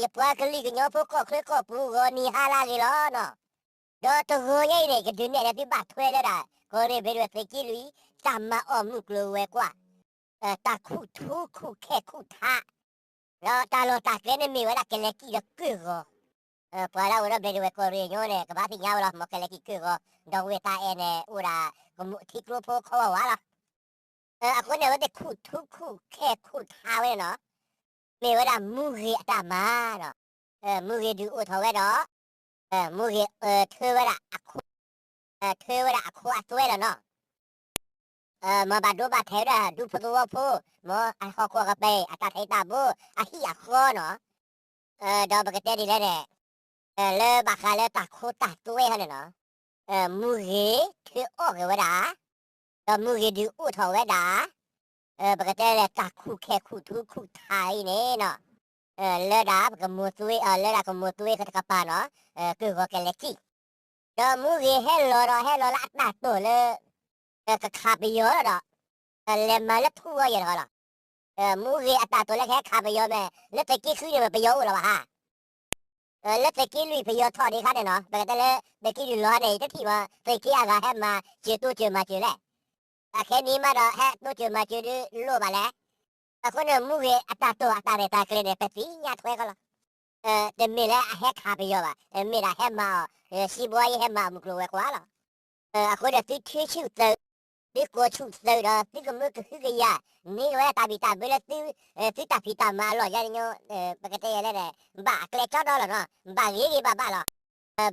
ယပှၤကလုာ်ကညီဖိကီၢ်ချၢကီၢ်ပူၤဂီၤနံၤဟါလၢအဂ့ၤလီၤနီၤ. ဒီးတဂီၤညါအံၤန့ၣ် ကဒုးနဲၣ်လၢသုဘၣ်ထွဲလၢဒၣ် ကီၢ်ရ့ၣ်ဘျ့းဒဝဲၢ်သုးက့လွံၢ် တၢ်မၤအီၣ်မုၢ်ကျိၤဝဲၤကွာ်, တၢ်ခူၣ်ထူခူၣ်ခဲၣ်ခူၣ်ထး, ဒီးတၢ်လီၢ်တၢ်ကျဲန့ၣ်မ့ၢ်ဝဲဒၣ်ကလဲၤကံၣ်ဒီးကၢၢ်ဂီၤ, ပှၤလၢအအိၣ်ဒီးဘျ့းဒဝဲၢ်ကီၢ်ရ့ၣ်ညီန့ၣ် ကဘၣ်သ့ၣ်ညါဝဲလီၤ မ်ကလဲၤကံၣ်ကၢၢ်ဂီၤ, ဒီးဝ့ၢ်တၢ်အဲၣ်န့ၣ် အိၣ်ဒၣ် ထံကျိဖိခီဝးဝးလီၤ. အဃိန့ၣ် အဝဲသ့ၣ်ခူၣ်ထူခူၣ်ခဲၣ်ခူၣ်ထးဝဲန့ၣ်နီၤ, မ့ၢ်ဝဲဒၣ်မူဂ့ၤအတၢ်မၤနီၤ, မူဂ့ၤဒုးအိၣ်ထီၣ်ဝဲဒီး, မူဂ့ၤ ထၢဝဲဒၣ်အခိ ထၢဝဲဒၣ်အခိအသွဲလီၤနီၤ. မ်ဘၣ်ဒိဘၣ်ထံးဝဲဒၣ်ဒူဖိသဝီဖိ, မ်အဟီၣ်ခိၣ်ကပၤ အတၢ်ထံးတၢ်ဘိ အဟံၣ်အဃီနီၤ, ဒီးပကတဲဒ်လဲၣ်န့ၣ်, လၢဘၣ်ဃးလၢတၢ်ခိတၢ်သွဲဟီန့ၣ်နီၤ, မူဂ့ၤထၢအီၣ်က့ၤဝဲဒၣ်, ဒီးမူဂ့ၤဒုးအိၣ်ထီၣ်ဝဲဒၣ်, ပကတဲလၢတၢ်ခူၣ်ခဲၣ်ခူၣ်ထူခူၣ်ထးအံၤန့ၣ်နီၤ, လၢဒၣ်ပကမိၢ်သွဲ, လၢဒၣ်ကမိၢ်သွဲတကပၤနီၤ, ကၢၢ်ဂီၤကလဲၤကံၣ်, ဒီးမူဂ့ၤဟဲလီၤဒီးဟဲလီၤလၢအတၢ်တိာ်လၢ ကခးပယီၤလီၤဒီး, လဲၤမၤလၢဖုဝဲယဲၢ်တဂီၤလီၤ. မူဂ့ၤအတၢ်တိာ်လၢကဟဲခးပယီၤမ့ၢ် လၢသုးက့ဃုန့ၣ်မ့ၢ်ပယီၤအိၣ်လီၤဘၣ်ဧါ. လၢသုးက့လွံၢ်ပယီၤထီၣ်ဒံးခါန့ၣ်နီၤ, ပကတဲလၢသုးက့လွံၢ်လီၤန့ၣ် ယတထံၣ်ဘၣ် သုးက့အဂၤဟဲမၤစၢၤတိစၢၤမၤစၢၤလဲၣ်. အခဲနံၤမးဒီးဟဲတိစၢၤမၤစၢၤဒုးလိၣ်ဘၣ်လဲၣ်. အဃိန့ၣ် မူဂ့ၤအတၢ်တိာ်အတၢ်ရဲၣ်တၢ်ကျဲၤန့ၣ် ပသ့ၣ်ညါထွဲဃီလီၤ. တမ့ၢ်လၢအဟဲခးပယီၤဘၣ်, မ့ၢ်ဒၣ်ဟဲမၤအီၤ, စံးဘှီယဲဟဲမၤအီၤမုၢ်ကျိၤဝဲၤကွာ်လီၤ. အဃိန့ၣ် သုထံဆူၣ်သုး, သုကိးဆူၣ်သုးဒီး သုကမၢကဟုကယာ်န့ၢ်ဝဲတၢ်ဘံၣ်တၢ်ဘၢလၢ သုတၢ်ဖံးတၢ်မၤအလီၢ်ယါန့ၣ်, ပကတဲယဲလဲၣ်န့ၣ် ဘၣ်အကျဲကၠီဒီလီၤနီၤ, ဘၣ်ဂ့ၤဂ့ၤဘၣ်ဘၣ်လီၤ.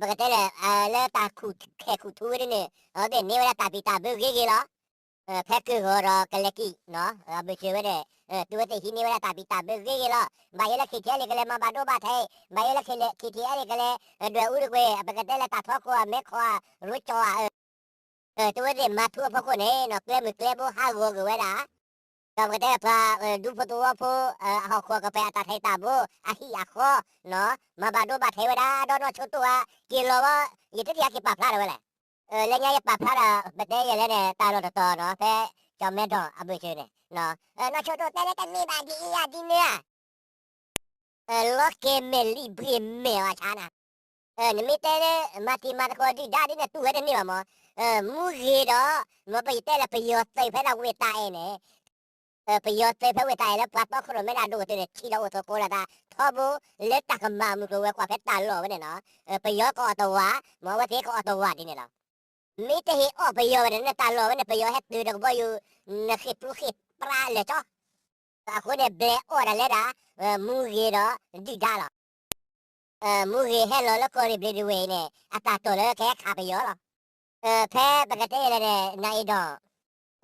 ပကတဲလဲၣ်, လၢတၢ်ခူၣ်ခဲၣ်ခူၣ်ထူဝဲဒၣ်န့ၣ် အဝဲသ့ၣ်န့ၢ်ဝဲဒၣ်တၢ်ဘံၣ်တၢ်ဘၢဂ့ၤဂ့ၤလီၤ. ဖဲကၢၢ်ဂီၤဒီးကလဲၤကံၣ်, ဘၢၣ်စၢၤဝဲန့ၣ်, သုဝဲသ့ၣ်ဟံးန့ၢ်ဝဲဒၣ်တၢ်ဘံၣ်တၢ်ဘၢဂ့ၤဂ့ၤလီၤ. ဘၣ်ယဲလၢ KTLA ကလဲၤ မၤဘၣ်ဒိဘၣ်ထံး, ဘၣ်ယဲလၢ KTLA ကလဲၤ ဒွဲၣ်အူတကွ့ၢ်, ပကတဲလဲၣ် တၢ်ထီကီၢ် မဲခီၣ် ရိကၠီၤဧၢ, သုဝဲသ့ၣ်မၤထူအဖီခိၣ်န့ၣ်နီၤ ကျဲမုၢ်ကျဲဘိဟးဂီၤကွံာ်ဝဲဒၣ် ဒီးပကတဲပှၤဒူဖိသဝီဖိ အဟီၣ်ခိၣ်ကပၤ အတၢ်ထံးတၢ်ဘိ အဟံၣ်အဃီ, မၤဘၣ်ဒိဘၣ်ထံးဝဲဒၣ် ဒီးနီၢ်ဆိတိၢ်ဧါ, က့ၤလီၤဝဲ, ယတထံၣ်အက့ၤပာ်ဖျါထီၣ်ဝဲလဲၣ်. လၢညါယပာ်ဖျါဒီး ပတဲယဲလဲၣ်န့ၣ် တၢ်လီၢ်တတီၤနီၤ ဖဲကၠီၤမဲဒီၣ်အဘၢၣ်စၢၤန့ၣ်, နီၢ်ဆိတိၢ်တဲလၢတမ့ၢ်ဘၣ်ဒ်အံၤဧါဒ်န့ၣ်ဧါ လီၤက့ၤမဲာ်လံဘှ့ၣ်မဲာ်အီၤဆါနၤ, နမ့ၢ်တဲလၢ မၤတံၤမၤသကိးဒုၣ်ဒါဒ်န့ၣ် တူၢ်ဝဲတန့ၢ်ဘၣ်မး, မူဂ့ၤဒီး မ်ပယတဲလၢပယီၤသုးဖဲဒၣ်ဝ့ၢ်တၢ်အဲၣ်န့ၣ်, ပယီၤသုးဖဲဝ့ၢ်တၢ်အဲၣ်လၢပှၤတီခိၣ်ရိၣ်မဲဒၣ်ဒိၣ်ကတၢၢ်န့ၣ် ထံၣ်ဒီးအိၣ်သကိးလိာ်သးထီဘိ လၢတၢ်ကမၤအမုၢ်ကျိၤဝဲၤကွာ်ဖဲတၢ်လီၢ်ဝဲန့ၣ်နီၤ, ပယီၤကအီၣ်တဝၢ်, မ်အဝဲသ့ၣ်ကအီၣ်တဝၢ်ဒ်န့ၣ်လီၤ. မ့ၢ်တဟ့ၣ်အီၣ်ပယီၤဘၣ်န့ၣ် နတၢ်လီၢ်ဝဲန့ၣ် ပယီၤဟဲတုၤဒီးကဘီယူၤ နဃ့ၢ်ပျူၤဃ့ၢ်ပြါလၢာ်ကၠီ အဃိန့ၣ် ဘျဲးအီၣ်ဒၣ်လဲဒၣ် မူဂ့ၤဒီးဒုၣ်ဒါလီၤ. မူဂ့ၤဟဲလီၤလၢကီၢ်ရ့ၣ်ဘျ့းဒဝဲၢ်အံၤန့ၣ် အတၢ်တိာ်လၢကဟဲခးပယီၤလီၤ. ဖဲပကတဲလဲၣ်န့ၣ် နၤအံၤဒီး,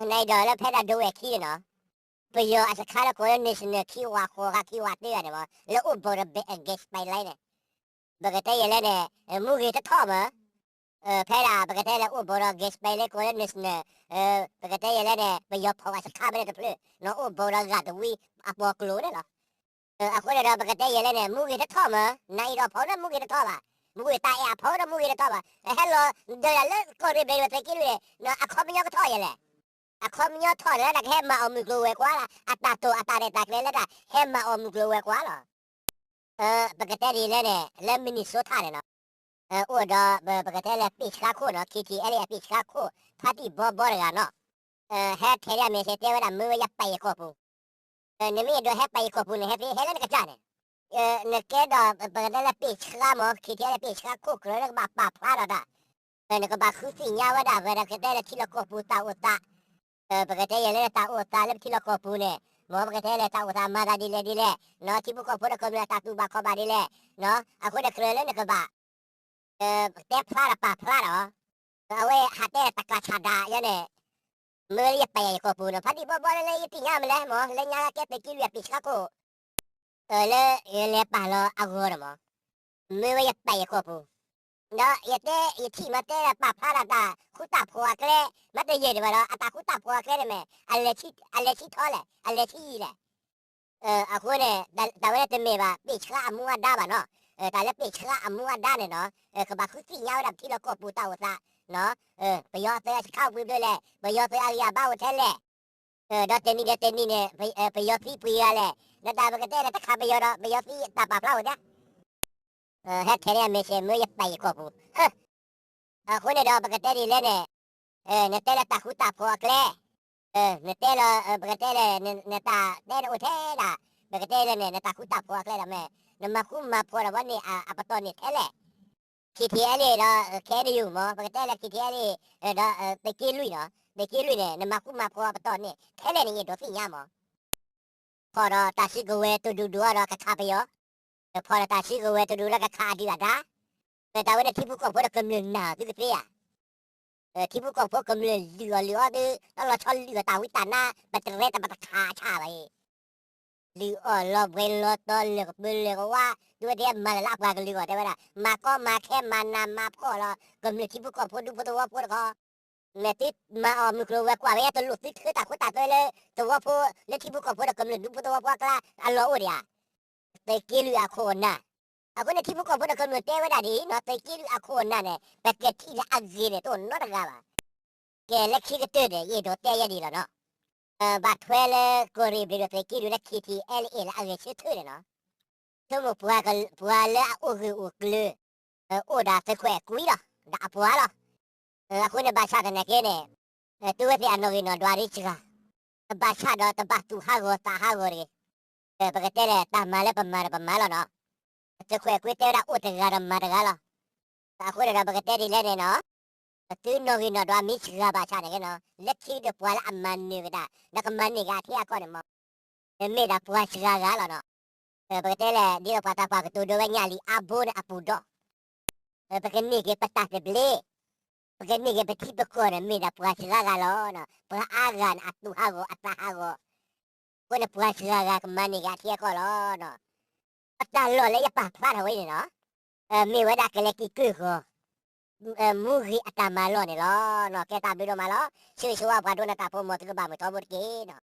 နၤအံၤဒီးလၢဖဲဒၣ်ဒဝဲၢ်ခံန့ၣ်နီၤ, ပယီၤအစခါလၢကိးလၢ National ခံဝးဃိးဂၤခံဝးတၢဂၤန့ၣ်မး လၢအိၣ်ဘူးဒီး gas pipeline န့ၣ် ပကတဲယဲလဲၣ်န့ၣ် မူဂ့ၤတထီၣ်မး, ဖဲဒၣ်ပကတဲလဲၣ်အိၣ်ဘူးဒီး gas pipeline လၢကိးလၢ National, ပကတဲယဲလဲၣ်န့ၣ် ပယီၤဖီၣ်ဝဲစခါဖဲန့ၣ်တဖျၢၣ် နီၢ်အိၣ်ဘူးဒီးဂၤတဝံအပှီၢ်ကျိၤန့ၣ်လီၤ. အဃိန့ၣ်ဒီးပကတဲယဲလဲၣ်န့ၣ် မူဂ့ၤတထီၣ်မး, နၤအံၤဒီးဖီၣ်န့ၣ်မူဂ့ၤတထီၣ်ဘၣ်, မူဂ့ၤတၢ်အဲၣ်အဖီၣ်ဒီးမူဂ့ၤတထီၣ်ဘၣ်, ဟဲလီၤဒီးလၢကီၢ်ရ့ၣ်ဘျ့းဒဝဲၢ်သုးက့လွံၢ်န့ၣ် အခီပညီကထီၣ်ယဲလဲၣ်. အခီပညီထီၣ်န့ၣ် တၢ်ကဟဲမၤအီၣ်မုၢ်ကျိၤဝဲၤကွာ်လီၤ, အတၢ်တိာ်အတၢ်ရဲၣ်တၢ်ကျဲၤလၢတၢ်ဟဲမၤအီၣ်မုၢ်ကျိၤဝဲၤကွာ်လီၤ. ပကတဲဒ်လဲၣ်န့ၣ် လၢ Minnesota န့ၣ်နီၤ, အိၣ်ဒီး ပကတဲလၢပ့ၢ်ဆှါခိၣ်နီၤ, KTLA အပ့ၢ်ဆှါခိၣ် ဖါတံၢ်ဘီဘီတဂၤနီၤ, ဟဲထဲးဒၣ် message တဲဝဲဒၣ် မၢဝဲယပာ်ယကီၢ်ပူၤ, နမ့ၢ်အဲၣ်ဒိးဟဲပာ်ယကီၢ်ပူၤန့ၣ် ဟဲဖဲဟဲလၢနကစၢ်န့ၣ်, နကဲဒီး ပကတဲလၢပ့ၢ်ဆှါမး KTLA ပ့ၢ်ဆှါခိၣ်ကြၢးလၢကဘၣ်ပာ်ဖျါထီၣ်တၢ်, နကဘၣ်ဃုသ့ၣ်ညါဝဲဒၣ် ပကတဲလၢထံလီၢ်ကီၢ်ပူၤတၢ်အိၣ်သး ပကတဲယဲလဲၣ်လၢတၢ်အိၣ်သးလၢပထံလီၢ်ကီၢ်ပူၤန့ၣ်, မ်ပကတဲလၢတၢ်အိၣ်သးမၤသးဒ်လဲၣ်ဒ်လဲၣ်, ထံဖိကီၢ်ဖိဒီးကမျၢၢ်အတၢ်တူၢ်ဘၣ်ခီၣ်ဘၣ်ဒ်လဲၣ်, အဃိန့ၣ်ကြၢးလၢနကဘၣ် တဲဖျါဒီးပာ်ဖျါဒီး, အဝဲဟးတဲတကးဆးဒးယဲန့ၣ်, မၢလၢယပာ်ယကီၢ်ပူၤန့ၣ် ဖါတံၢ်ဘီဘီလၢယသ့ၣ်ညါမးလဲၣ်မး လၢညါကဲသုးက့လွံၢ်အပ့ၢ်ဆှါခိၣ် လၢယလဲၤပာ်လီၤအဂီၢ်န့ၣ်မး, မၢဝဲယပာ်ယကီၢ်ပူၤ, ဒီးယတဲ ယထံၣ်မးတဲပာ်ဖျါဒီးတၢ်ဃူတၢ်ဖိးအကျဲ, မ့တယဲၢ်ဒံးဘၣ်ဒီး အတၢ်ဃူတၢ်ဖိးအကျဲန့ၣ်မ့ၢ် အလဲၤဆံထီလဲၣ် အလဲၤဆံယံာ်လဲၣ်. အဃိန့ၣ် တၢ်ဝဲန့ၣ်တမ့ၢ်ဘၣ် ပ့ၢ်ဆှါအမူအဒါဘၣ်နီၤ, တၢ်လၢပ့ၢ်ဆှါအမူအဒါန့ၣ်နီၤ, ကဘၣ်ဃုသ့ၣ်ညါဝဲဒၣ်ပထံလီၢ်ကီၢ်ပူၤတၢ်အိၣ်သး, ပယီၤသုးအစခါပှဲၤဖျၢၣ်လဲၣ်, ပယီၤသုးအဂံၢ်အဘါအိၣ်ထဲလဲၣ်, ဒီးတနံၤဒီးတနံၤန့ၣ် ပယီၤသံပှဲၤဂၤလဲၣ်, ဒီးတၢ်ပကတဲန့ၣ် တခးပယီၤဒီး ပယီၤသံတၢ်ပာ်ဖျါအိၣ်သး ဟဲထဲန့ၣ်အမဲာ်ဆှဲမ့ၢ်ယပာ်ယကီၢ်ပူၤ, အဃိန့ၣ်ဒီး ပကတဲဒ်လဲၣ်န့ၣ်, နတဲလၢတၢ်ဃူတၢ်ဖိးအကျဲ, နတဲလၢ ပကတဲလဲၣ် နတၢ်တဲန့ၣ်အိၣ်ထဲဒၣ်, ပကတဲလဲၣ်န့ၣ် နတၢ်ဃူတၢ်ဖိးအကျဲဒီးမ့ၢ် နမၤဃူမၤဖိးဒီးဝဲန့ၣ်အပတီၢ်န့ၣ်ထဲလဲၣ်. ခံထံအဲလ့ၣ်ဒီး ခဲဒယူၢ်မ့ၢ် ပကတဲလၢခံထံအဲလ့ၣ် ဒီးသုးက့လွံၢ်နီၤ, သုးက့လွံၢ်န့ၣ် နမၤဃူမၤဖိးအပတီၢ်န့ၣ်ထဲလဲၣ်န့ၣ် ယအဲၣ်ဒိးသ့ၣ်ညါမ့ၢ် ဖီၣ်ဒီးတၢ်စုကဝဲၤတဒူၣ်ဒူၣ်အီၤဒီးကခးပယီၤ, ဖီၣ်ဒီးတၢ်စုကဝဲၤတဒူၣ်လၢကခးအဒုၣ်အဒါ, မ့ၢ်တၢ်ဝဲန့ၣ်ထံဖိကီၢ်ဖိဒီးကမျၢၢ်နာ်သုကသ့ဧါ. ထံဖိကီၢ်ဖိကမျၢၢ်လုၢ်အီၣ်လုၢ်အီသု တၢ်လီၤဆီလုၢ်အီၣ်တၢ်ဝံတၢ်နါ ပတရဲတပတခးဆၣ်ဘၣ်အံၤ လုၢ်အီၣ်လီၤဘှဲလီၤတီၤလၢာ်ကပၢၤလၢာ်ကဝါ, သုဝဲသ့ၣ်မၤလၢ်လၢအပှၤကလုာ်အဂီၢ်တဲဝဲဒၣ် မၤကီမၤခဲမၤနးမၤဖှီၣ်လီၤ ကမျၢၢ်ထံဖိကီၢ်ဖိဒူဖိသဝီဖိတခီ, မ့ၢ်သုမၤအီၣ်မုၢ်ကျိၤဝဲၤကွာ်ဝဲ ယတလိၣ်သုထုးတၢ်ခိတၢ်သွဲလၢ သဝီဖိ လၢထံဖိကီၢ်ဖိဒီးကမျၢၢ်ဒူဖိသဝီဖိအကျါ အလီၢ်အိၣ်ဒံးဧါ. သုးက့လွံၢ်အခိၣ်အနၢ်, အဃိန့ၣ်ထံဖိကီၢ်ဖိဒီးကမျၢၢ်တဲဝဲဒၣ်ဒ်အံၤနီၤ သုးက့လွံၢ်အခိၣ်အနၢ်န့ၣ် ပကထံၣ်လၢအဂ့ၤန့ၣ်တအိၣ်နီတဂၤဘၣ်. ကဲလၢခံကတၢၢ်န့ၣ် ယအဲၣ်ဒိးတဲယဲဒ်အံၤလီၤနီၤ, ဘၣ်ထွဲလၢကီၢ်ရ့ၣ်ဘျ့ၣ်ဒီးသုးက့လွံၢ်လၢ ခံထံအဲလ့ၣ် လၢအဂဲၤဆၢထၢၣ်န့ၣ်နီၤ, ဆိကမိၣ်ပှၤလၢအအိၣ်ဂၢၢ်အိၣ်ကျၢၤ အိၣ်ဒီးသုးခွဲးကွံလီၤ ဒီးအပှၤလီၤ. အဃိန့ၣ်ဘၣ်ဆၣ်သနာ်က့န့ၣ် သုဝဲသ့ၣ်အနီၣ်ဂံၢ်နီၣ်ဒွးဒ်စှၤ, ဘၣ်ဆၣ်ဒီးတဘၣ်သူၣ်ဟးဂီၤသးဟးဂီၤတဂ့ၤ. ပကတဲလဲၣ် တၢ်မၤလၢပမၤဒီးပမၤလီၤနီၤ, သုးခွဲးကွံတဲဝဲဒၣ်အိၣ်တဂၤဒီးမၤတဂၤလီၤ. အဃိန့ၣ်ဒီးပကတဲဒ်လဲၣ်န့ၣ်နီၤ, သုနီၣ်ဂံၢ်နီၣ်ဒွးမ့ၢ်စှၤဘၣ်ဆၣ်န့ၣ်က့နီၤ လၢခံကတၢၢ်ပှၤလၢအမၤနၢၤကဒါ ဒီးကမၤန့ၢ်ကဒါအထံအကီၢ်န့ၣ်မ့ၢ် မ့ၢ်ဒၣ်ပှၤစှၤဂၤလီၤနီၤ. ပကတဲလဲၣ် ဒ်သိးပှၤသးပှၢ်ကတိၤဒိဝဲညၣ်လံၤအါဘိန့ၣ်အပူၤဒီး ပကန့ၢ်က့ၤပတၢ်သဘျ့, ပကန့ၢ်က့ၤပထံပကီၢ်န့ၣ် မ့ၢ်ဒၣ်ပှၤစှၤဂၤလီၤ. ပှၤအါဂၤန့ၣ် အသူၣ်ဟးဂီၤအသးဟးဂီၤ, အဃိန့ၣ်ပှၤစှၤဂၤကမၤန့ၢ်က့ၤအထံအကီၢ်လီၤ. အတၢ်လီၢ်လၢယပာ်ဖျါထီၣ်ဝဲန့ၣ်နီၤ, မ့ၢ်ဝဲဒၣ်ကလဲၤက့ၤကၢၢ်ဂီၤ မူဂ့ၤအတၢ်မၤလီၢ်န့ၣ်လီၤ. ကဲတၢ်ဘျုးဒိၣ်မးလီၤ. ဆၢဂ့ၤဆၢဝါပှၤဒိကနၣ်တၢ်ဖိ မ်သုကဘၣ်မုာ်ထီဘိတက့ၢ်နီၤ.